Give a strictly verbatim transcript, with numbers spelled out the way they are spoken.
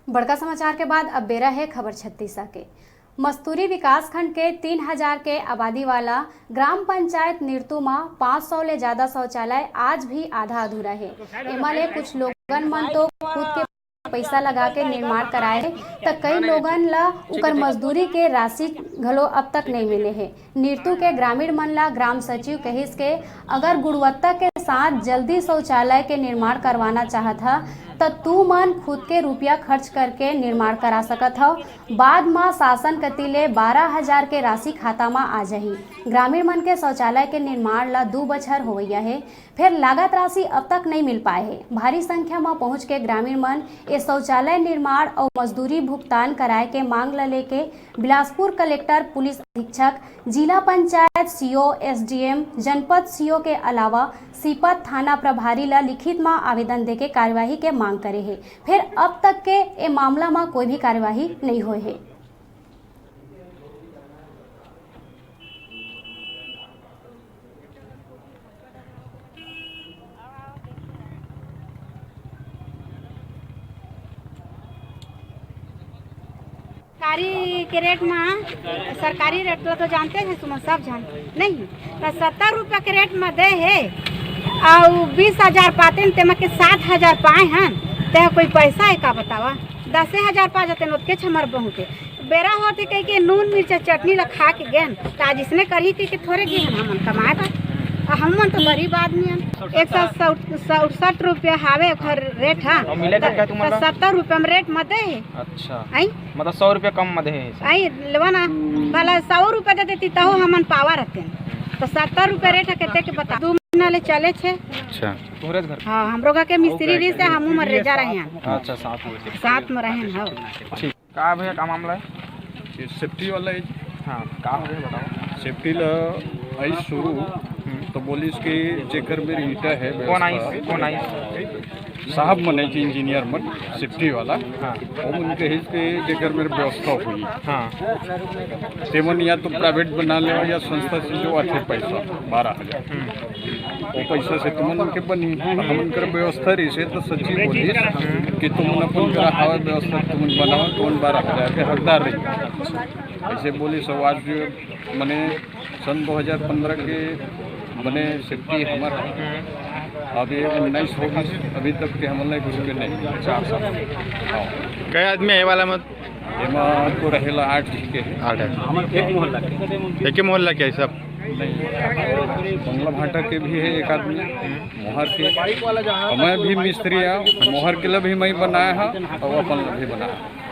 बड़का समाचार के बाद अब बेरा हे खबर छत्तीसा के। मस्तूरी विकासखंड के तीन हजार के आबादी वाला ग्राम पंचायत निरतू म पाँच सौ ले ज्यादा शौचालय आज भी आधा अधूरा हे। एमा ले कुछ लोगन मन तो खुद के पैसा लगा के निर्माण कराए हे, त कई लोगन ल उकर मजदूरी के राशि घलो अब तक नइ मिले हे। निरतू के ग्रामीण मन ला ग्राम सचिव कहिस के अगर गुणवत्ता के साथ जल्दी शौचालय के निर्माण करवाना चाहत ह, त तू मन खुद के रुपया खर्च करके निर्माण करा सकत हव। बाद म शासन कति ले बारह हजार के राशि खाता म आ जाही। ग्रामीण मन के शौचालय के निर्माण ला दू बछर होवइया हे, फेर लागत राशि अब तक नइ मिल पाए हे। भारी संख्या म पहुंच के ग्रामीण मन ए शौचालय निर्माण अउ मजदूरी भुगतान कराए के मांग ल लेके बिलासपुर कलेक्टर, पुलिस अधीक्षक, जिला पंचायत सीओ, एसडीएम, जनपद सीओ के अलावा सीपत थाना प्रभारी ल लिखित म आवेदन देके कार्यवाही के मांग करे हे। फेर अब तक के ए मामला म कोई भी कार्यवाही नइ होए हे। सरकारी के रेट म, सरकारी रेट ला तो जानते हैं तुमन सब झन, नहीं? त सत्तर रुपया के रेट म दे हे, अउ बीस हजार पाते न, तेमा के सात हजार पाए हन, ते कोई पैसा हे का बतावा? दसे हजार पा जाते न, ओतकेच हमर बहुत हे। बेरा होत हे कहिके नून मिर्चा चटनी ला खा के गेन, त आज इसने करही कहिके थोरे गे हन हमन कमाए बर। आ हमन तो गरीब आदमी हन, एक सौ सड़सठ रुपया हावे ओखर रेट ह। अउ मिले कतका तुमन त ला? सत्तर रुपया म रेट म दे हे। अच्छा। आई? मतलब सौ रुपया कम म दे हे। आई, लेवा ना, भला सौ रुपया दे देती तहु हमन पावा रहते। त सत्तर रुपया रेट ह, कते के बता? दू महीना ले चले छे। अच्छा। तोहरे घर? हाँ, हमरो घर के मिस्त्री रहिस हे, हमू मन रेजा रहे हन। अच्छा, साथ में। साथ में रहे हन, हाँ। ठीक। का भैया, का मामला है? ये सेफ्टी वाला है जी। हाँ, का हो गया, बताओ। सेफ्टी ला आई शुरू, हम्म। तो बोलिस कि जेकर मेर ईंटा है, कौन आई? व्यवस्था। कौन आई? साहब मन है जी, इंजीनियर मन, सेफ्टी वाला। हाँ। वो मन कहिस कि जेकर मेर व्यवस्था होही। हाँ। ते मन या तो प्राइवेट बना लेवा या संस्था से जो आथे पैसा, बारह हजार। हम्म। वो पैसा से तुमन के बनही। हमन कर व्यवस्था रहिसे तो सच्ची बोलिस कि तुमन अपन करा हवा व्यवस्था तुमन बनावा, तुमन बारह हजार के हकदार रही। ऐसे बोलिस, सब आज जो मने सन दो हजार पन्द्रह के बने सेफ्टी हमर अब ये उन्नीस हो गई, अभी तक के हमन ला एक रुपये नहीं। चार साल। हाँ। कै आदमी है वाला मत? एमा तो रहेला आठ झी के। आठ आदमी। एक मोहल्ला के। एक ही मोहल्ला के है सब? नहीं, बंगला भाटा के भी है एक आदमी, मोहर के। मैं भी मिस्त्री है, मोहर के ला भी मैं बनाया है और अपन ला भी बनाया है।